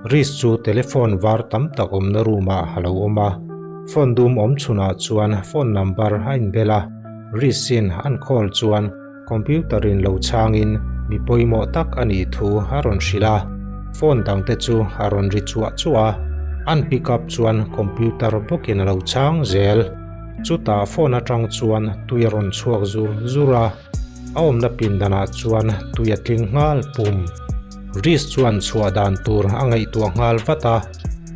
Riz chu telephone var tam tak awmna room ah a lo awm a, phone dum awm chhunah chuan phone number a inbel a, Riz in an call chuan computer in lo chhangin mi pawimawh tak a nih thu a rawn hrilh a, phone dang te chu a rawn ri chuah chuah a, an pick up chuan computer bawkin a lo chhang zel. Chutah phone atang chuan tui a rawn chhuak zur zur a. A awmna pindanah chuan tui a tling nghal pum. Riz chuan chhuah dan tur a ngaihtuah nghal vat a,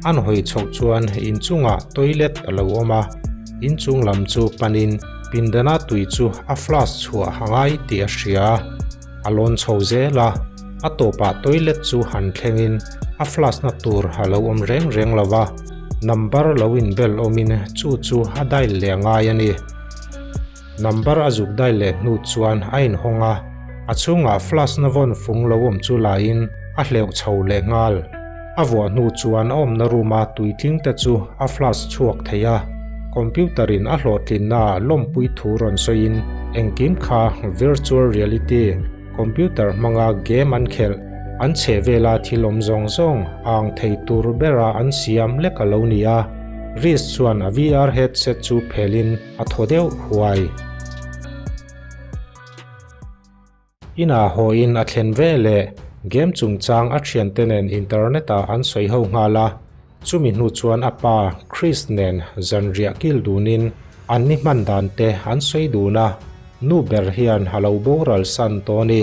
an hawi chhoh chuan inchungah toilet a lo awm a, inchung lam chu panin pindana tui chu a flush chhuah a ngai tih a hria. A lawn chho zel a, a tawpah toilet chu han thlengin a flush na tur a lo awm reng reng lo va, number lo inbel awmin chu chu a dial leh a ngai a ni. Number a zuk dai leh hnu chuan a inhawng a, a chhungah flash na vawn fung lo awm chu laiin a hleuh chho leh nghal. A vuah hnu chuan a awmna room a tuitling te chu a flash chhuak thei a, computer in a hlawhtlinna ah lawmpui thu rawn sawiin engkim kha virtual reality computer hmanga game an khelh, an chheh vela thil awm zawng zawng a ang thei tur bera an siam lek a lo ni a. Rees chuan a VR headset chu phelin a thaw deuh huai. Inah hawiin a thlen ve leh game chungchang a thiante nen internet ah an sawi ho nghal a, chumi hnu chuan a pa Chris nen zanriah kil dunin an ni hman dan te an sawi dun a, nu ber hian a lo boral san tawh a ni.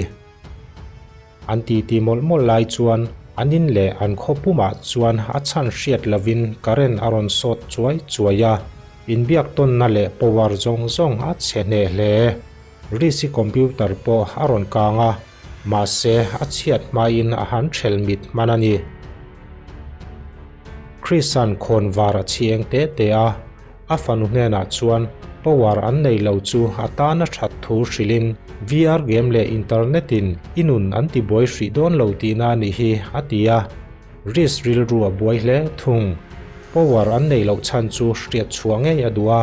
An titi mawlh mawlh lai chuan an in leh an khaw pumah chuan a chhan hriat lovin current a rawn sawt chuai chuai a, inbiak tawnna leh power zawng zawng a chhe hneh hle. Risi computer pawh a rawn kang a, mahse a chhiat hmain a han ṭhelh mit hman a ni. Chrisa'n khawnvar a chhi eng te te a, A fanu hnenah chuan power an nei lo chu a tan a that thu hrilhin VR game leh internet in i nun an ti buai hrih dawn lo tihna a nih hi a ti a. Risk rilru a buai hle thung. Power an nei loh chhan chu hriat chhuah ngei a duh a.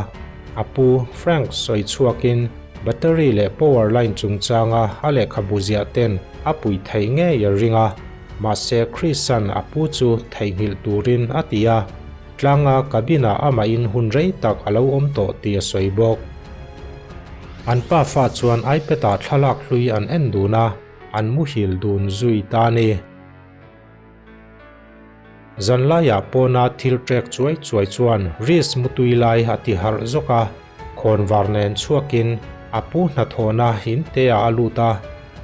A pu Frank sawi chhuakin battery leh power line chungchanga a lehkhabu ziah ten a pui theih ngei a ring a. Mahse Chris-a'n a pu chu theihnghilh turin a ti a. Tlanga cabin ah amah in hun rei tak a lo awm tawh tih a sawi bawk. An pa fa chuan iPad ah thlalak hlui an en dun a, an muhil dun zui ta a ni. Zanlaiah pawna thil trek chuai chuai chuan Reese mutui lai a ti harh zawk a, khawnvar nen chhuakin a pu hnathawhna in te ah a lut a,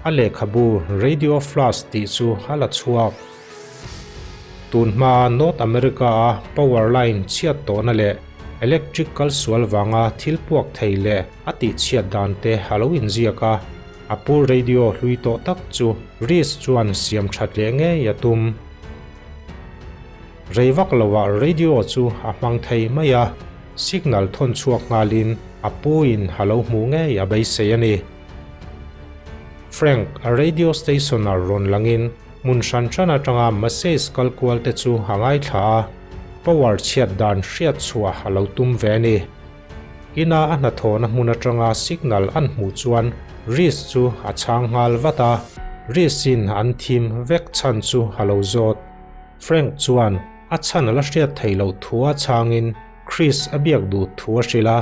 a lehkhabu Radio Flash tih chu a la chhuak. Tun hmaa North America-a power line chhiat tawhna leh electric kal sual vanga thil puak thei leh a tihchhiat dan te a lo inziak a, a pu radio hlui tawh tak chu Rees chuan siam that leh ngei a tum. Rei vak loah radio chu a hmang thei mai a, signal thawn chhuak nghalin a pu in a lo hmuh ngei a beisei a ni. Frank a radio station-a rawn langin Hmun hran hran atanga message kal kual te chu a ngaithla a, power chhiat dan hriat chhuah a lo tum ve a ni. Ina a hnathawhna hmun atanga signal an hmuh chuan Reese chu a chhang nghal vat a, Reese-in an thim vek chhan chu a lo zawt. Frank chuan a chhan a la hriat theih loh thu a chhangin Chris a biak duh thu a hrilh a,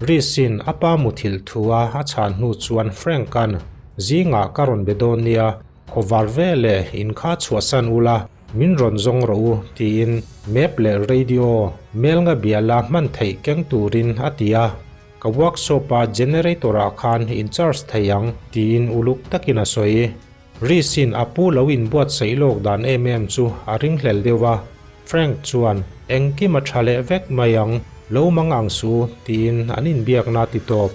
Reese-in a pa muthilh thu a a chhan hnu chuan Frank-a'n zingah ka rawn be dawn nia, Khawvar ve leh in kha chhuahsan ula, min rawn zawng rawh u, tiin map leh radio melnga biala hman theih keng turin a ti a. Ka workshop-a generator-ah khan in charge thei ang, tiin uluk takin a sawi. Reese-in a pu lo inbuatsaih lawk dan em em chu a ringhlel deuh a. Frank chuan, Engkim a tha leh vek mai ang, lo mang ang su, tiin an inbiakna a ti tawp.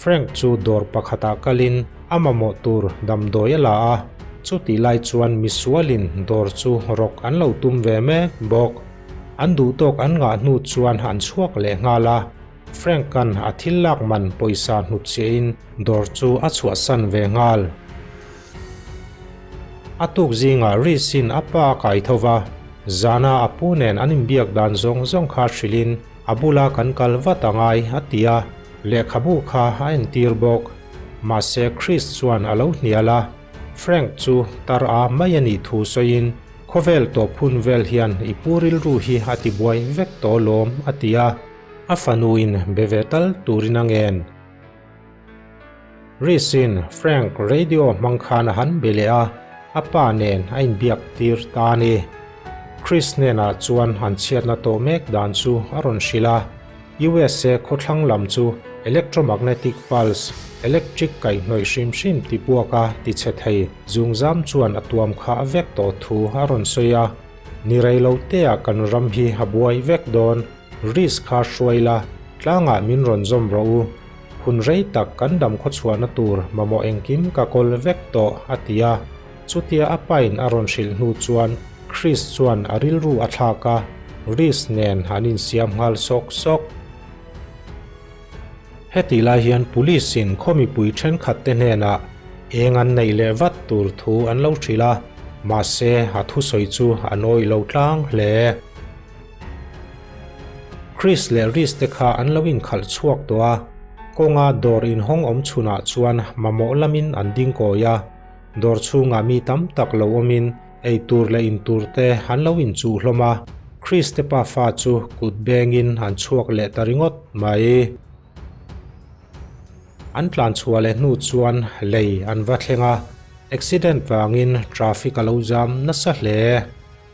Frank chu dawr pakhatah kalin a mamawh tur damdawi a la a, chutih lai chuan misualin dawr chu rawk an lo tum ve mek bawk. An duhtawk an ngah hnu chuan an chhuak leh nghal a, Frank-a'n a thil lak man pawisa hnutchhiahin dawr chu a chhuahsan ve nghal. A tuk zingah Reese-in a pa a kai tho va, zana a pu nen an inbiak dan zawng zawng kha hrilhin A bula kan kal vat a ngai, a ti a, lehkhabu kha a entir bawk. Mahse Chris chuan a lo hnial a, Frank chu tar a mai a nih thu sawiin, Khawvel tawp hun vel hian i pu rilru hi a tibuai vek tawh lawm, a ti a. A fanuin be ve tal turin a ngen. Reese-in Frank radio hmang khan a han be leh a, a pa nen a inbiak tir ta a ni. Chris hnenah chuan an chhiatna tawh mek dan chu a rawn hrilh a, USA khawthlang lam chu electromagnetic pulse, electric kaihhnawih hrim hrim tipuaka tichhe thei zungzam chuan a tuam khah vek tawh thu a rawn sawi a. Ni rei lo teah kan ram hi a buai vek dawn. Risk kha hruai la, tlangah min rawn zawm rawh u. Hun rei tak kan dam khawchhuahna tur mamawh engkim ka kawl vek tawh, a ti a. Chutia a pain a rawn hrilh hnu chuan Chris chuan a rilru a thlak a, Risk nen an insiam nghal sawk sawk. Hetih lai hian Police in khaw mipui thenkhat te hnenah eng an neih leh vat tur thu an lo hrilh a, mahse a thusawi chu an awih lo tlang hle. Chris leh Rhys te kha an lo inkhalh chhuak tawh a, kawnga dawr inhawng awm chhunah chuan mamawh lamin an ding kawi a, dawr chhungah mi tam tak lo awmin ei tur leh in tur te an lo inchuh hlawm a, Chris te pafa chu kut bengin an chhuak leh ta ringawt mai. An tlan chhuah leh hnu chuan lei an va thleng a, accident vangin traffic a lo zam nasa hle.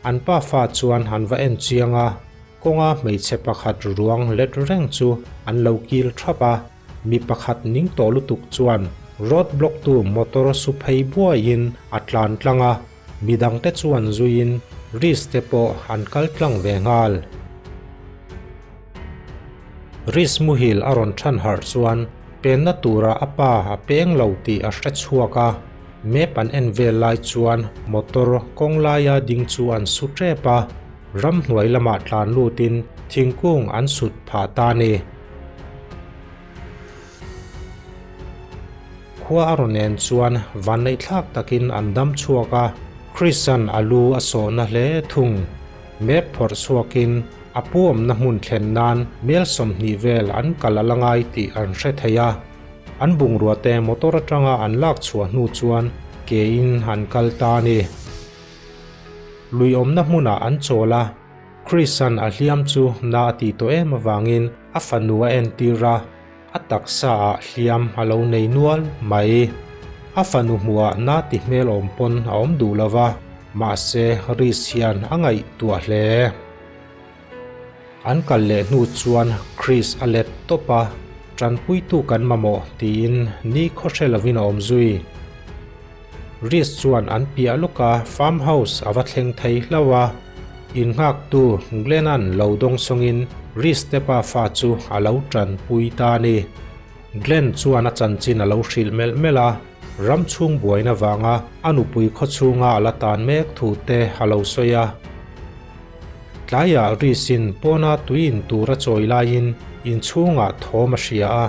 An pafa chuan an va en chiang a, kawnga hmeichhe pakhat ruang let reng chu an lo kil thap a, mi pakhat ning tawh lutuk chuan road block tu motor su phei buaiin a tlan tlang a, midangte chuan zuiin Reece te pawh an kal tlang ve nghal. Reece muhil a rawn than harh chuan penna tura a pa a peng lo tih a hre chhuak a. Map an en vel lai chuan motor kawng laia ding chu an su tep a, ramhnuai lamah tlan lutin thingkung an sut phah ta a ni. Khua a rawn en chuan vanneihthlak takin an dam chhuak a, Chris-a'n a lu a sawhna hle thung. Map phawrh chhuakin a pu awmna hmun thlen nan mel 20 vel an kal a la ngai tih an hre thei a. An bungrua te motor atanga an lak chhuah hnu chuan ke in an kal ta a ni. Lui awmna hmunah an chawl a, Chris-a'n a hliam chu na a tih tawh em avangin a fanu a entir a, a taksa ah hliam a lo nei nual mai. A fanu hmuhah na ti hmel awm pawn a awm duh lo va, mahse Reece hian a ngaihtuah hle. An kal leh hnu chuan Chris a let tawp a, Tanpuitu kan mamawh tiin ni khaw hre lovin a awm zui. Reece chuan an piah lawka farm house a va thleng thei hlauh a, innghaktu Glenn-a'n lo dawng sawngin Reece te pafa chu a lo tanpui ta a ni. Glenn chuan a chanchin a lo hrilh melh melh a, ram chhung buaina vanga a nupui khawchhunga a la tan mek thu te a lo sawi a. Tlaiah Reese-in pawna tui in tur a chawi laiin inchhungah thawm a hria a,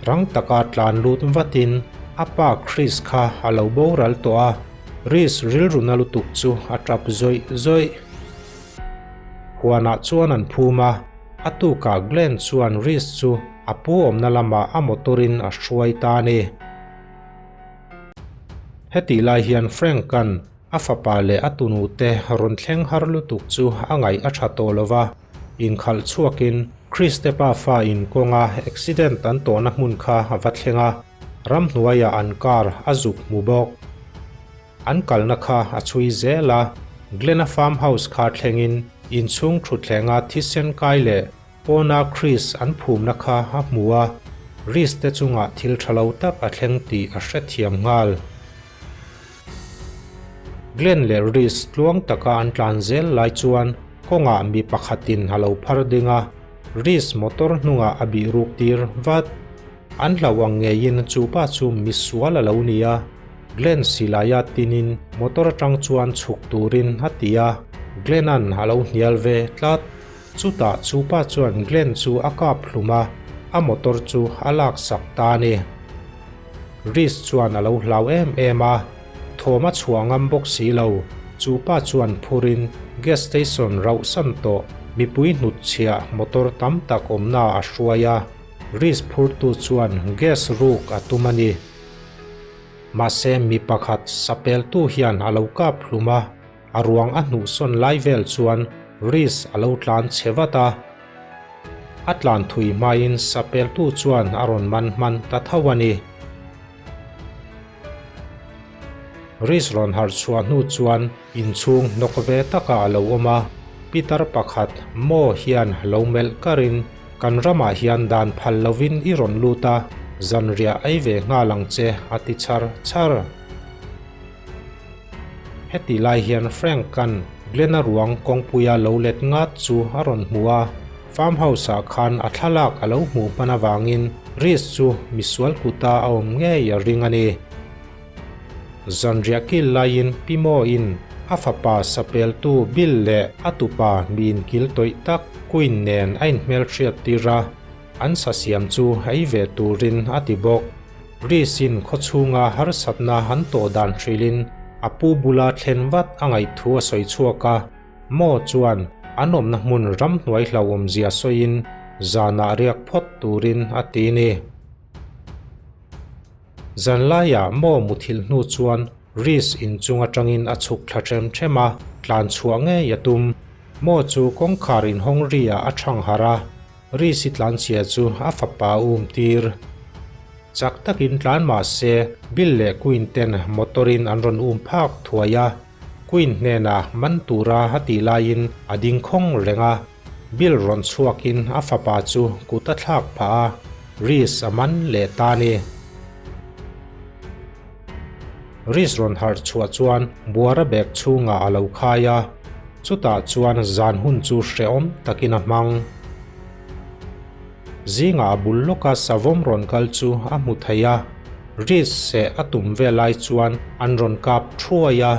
rang taka tlan lut vatin a pa Chris kha a lo boral tawh a, Reese rilruna lutuk chu a tap zawih zawih. Huanah chuan an phum a, a tukah Glenn chuan Reese chu a pu awmna lamah a motor-in a hruai ta a ni. Hetih lai hian Frank-a'n A fapa leh a tunute rawn thleng har lutuk chu a ngaih a tha tawh lo va, inkhalh chhuakin Kriste pafa in kawnga accident an tawhna hmun kha a va thleng a, ramhnuaiah an car a zuk hmu bawk. An kalna kha a chhui zel a, Glen-a farm house kha thlengin inchhung thutthlenga thisen kai leh Pawna Chris an phumna kha a hmu a, Reece te chungah thil tha lo tak a thleng tih a hrethiam nghal. Glenn leh Reece tluang taka an tlan zel lai chuan kawngah mi pakhatin a lo phar ding a, Reece motor hnungah a bih ruk tir vat. An hlauh ang ngeiin chu pa chu misual a lo ni a, Glenn silaia tinin motor atang chuan chhuk turin a ti a, Glenn-a'n a lo hnial ve tlat. Chutah chu pa chuan Glenn chu a kap hlum a, a motor chu a laksak ta a ni. Reece chuan a lo hlau em em a, thawm a chhuah ngam bawk si lo. Chu pa chuan phurin gas station rauhsan tawh mipui hnutchhiah motor tam tak awmna a hruai a, Reece phurtu chuan gas ruk a tum a ni. Mahse mi pakhat sapeltu hian a lo kap hlum a, a ruang a hnuhsawn lai vel chuan Reece a lo tlan chhe vat a. A tlan thui hmain sapeltu chuan a rawn man hman ta tho a ni. Reece rawn harh chhuah hnu chuan inchhung hnawk ve takah a lo awm a, pitar pakhat Mo hian lo melh karin, Kan ramah hian dan phal lovin i rawn lut a, zanriah ei ve nghal ang che, a ti chhar chhar. Heti lai hian Frank-a'n Glenn-a ruang kawngpuia lo let ngat chu a rawn hmu a, farm house-ah khan a thlalak a lo hmuh hman avangin Reese chu misual kuta a awm ngei a ring a ni. Zanriah kil laiin Pi Mawiin a fapa sapeltu Bill leh a tupa mi inkil tawih tak Quinn nen a inhmelhriat tir a, An sa siam chu ei ve turin a ti bawk. Reese-in khawchhunga harsatna an tawh dan hrilhin a pu bula thlen vat a ngaih thu a sawi chhuak a, Mo chuan an awmna hmun ramhnuai hlauhawmzia sawiin zanah riak phawt turin a ti ni. Zanlaiah Mo muthilh hnu chuan Reese inchung atangin a chhuk thla ṭhem ṭhem a, tlan chhuah ngei a tum. Mo chu kawngkhar inhawng ri-ah a thang harh a, Reese-i tlanchhia chu a fapa a um tir. Chak takin tlan mah se, Bill leh Quinn ten motor-in an rawn um phak thuai a. Quinn hnenah man tura a tih laiin a ding khawng reng a. Bill rawn chhuakin a fapa chu kut a thlak phah a, Reese a man leh ta a ni. Reese rawn harh chhuah chuan buara bag chhungah a lo khai a, chutah chuan zan hun chu hrehawm takin a hmang. Zingah a bul lawka savawm rawn kal chu a hmu thei a, Reese seh a tum ve lai chuan an rawn kap thuai a,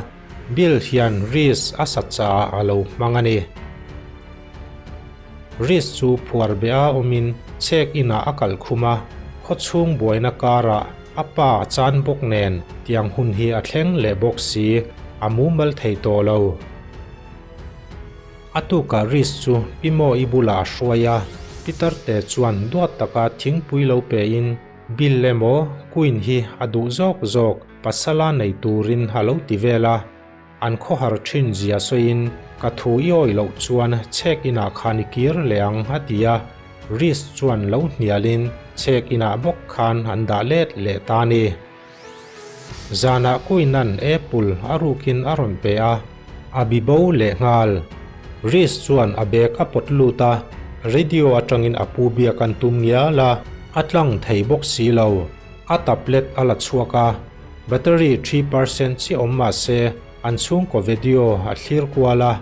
Bill hian Reese a sa chaah a lo hmang a ni. Reese chu phuar beh a awmin chhek inah a kal khum a, khawchhung buaina karah a pa a chan bawk nen tiang hun hi a thleng leh bawk si, a mumal thei tawh lo. A tukah Reese chu Pi Maw-i bulah a hruai a, Peter-te chuan duat taka thingpui lo pein, Bill emaw Queen hi a duh zawk zawk pasala nei turin a lo ti vel a, an khawhar thin zia sawiin ka thu i awih loh chuan chhek inah khan i kir leh ang a ti a, Reese chuan lo hnialin chhek inah bawk khan an dah let leh ta a ni. Zanah Queen-a'n apple a rukin a rawn pe a, a bi bo leh nghal. Reese chuan a bag a pawt lut a, radio atangin a pu biak an tum ngial a, a tlang thei bawk si lo. A tablet a la chhuak a, battery 3% chiah awm mah se an chhungkaw video a thlir kual a,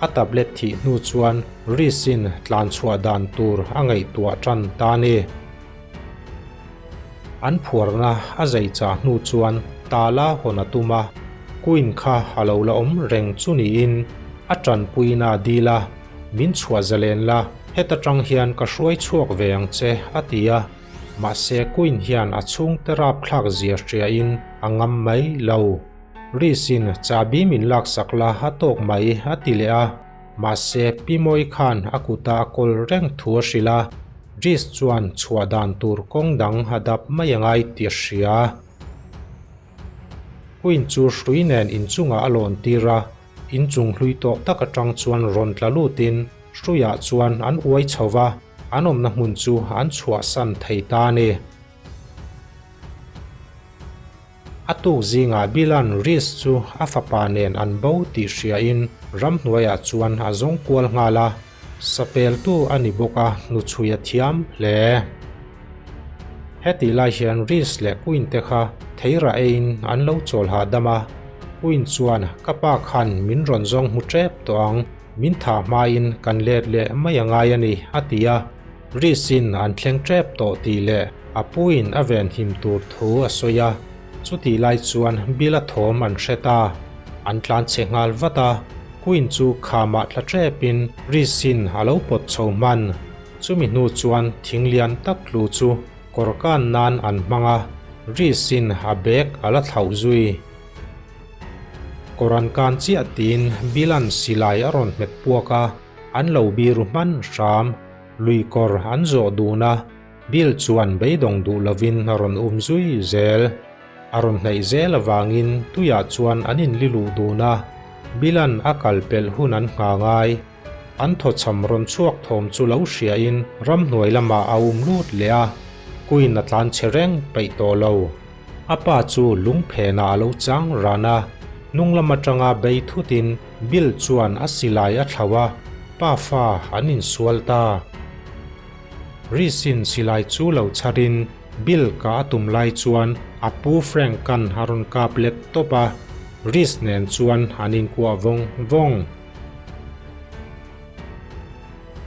a tablet thih hnu chuan Reese-in tlan chhuah dan tur a ngaihtuah tan ta a ni. An phuarna a zai chah hnu chuan tala hawn a tum a, Queen kha a lo la awm reng chu niin a tanpuina a dil a, Min chhuah zalen la, heta tang hian ka hruai chhuak ve ang che, a ti a. Mahse Queen hian a chhungte rapthlak zia hriain a ngam mai lo. Reese-in chabi min laksak la a tawk mai, a ti leh a. Mahse Pi Mawi khan a kuta a kawl reng thu a hrilh a, Reese chuan chhuah dan tur kawng dang a dap mai a ngai tih a hria. Queen chu hrui nen inchungah a lawn tir a, inchung hlui tawh tak atang chuan rawn tla lutin hruiah chuan an uai chho va, an awmna hmun chu an chhuahsan thei ta a ni. A tuk zingah Bilan Reese chu a fapa nen an bo tih hriain ramhnuaiah chuan a zawng kual nghal a, sapeltu a ni bawk a, hnuchhui a thiam hle. Hetih lai hian Reese leh Quinn te kha theirah eiin an lo chawl hahdam a, Quinn chuan ka pa khan min rawn zawng hmu tep tawh ang, min thah hmain kan let leh mai a ngai a ni, a ti a. Reese-in an thleng tep tawh tih leh a puin a venhim tur thu a sawi a, chutih lai chuan Bill-a thawm an hre ta. An tlan chhe nghal vat a, Quinn chu khamah tla tepin Reese-in a lo pawt chho hman. Chumi hnu chuan thing lian tak tlu chu kawr kan nan an hmang a, Reese-in a bag a la thlauh zui. Kawr an kan chiah tiin Bill-a'n silai a rawn hmet puak a, An lo biru hman hram, lui kawr an zawh dun a, Bill chuan beidawng duh lovin a rawn um zui zel. A rawn hnaih zel avangin tuiah chuan an inli luh dun a, Bill-a'n a kal pelh hun an ngha ngai. An thawchham rawn chhuak thawm chu lo hriain ramhnuai lamah a um lut leh a, Queen a tlan che reng peih tawh lo. A pa chu lungphenah a lo chang ran a, hnung lam atanga bei thutin Bill chuan a silai a thlauh a, pa fa an insual ta. Reese-in silai chu lo chharin Bill ka a tum lai chuan a pu Frank-a'n a rawn kap let tawp a, Reese nen chuan an inkuah vawng vawng.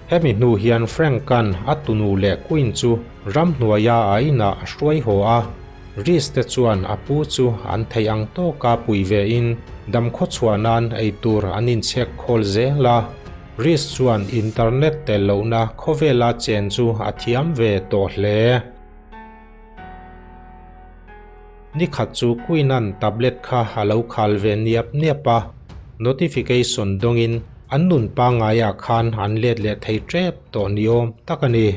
Hemi hnu hian Frank-a'n a tunu leh Quinn chu ramhnuaia a inah a hruai haw a, Reese te chuan a pu chu an theih ang tawka pui vein damkhaw chhuah nan eitur an inchhek khawl zel a. Reese chuan internet tel lohna khawvela chen chu a thiam ve tawh hle. Ni khat chu Queen-a'n tablet kha a lo khal ve niap niap a, notification dawngin an nun pangaiah khan an let leh thei tep tawh ni awm tak a ni.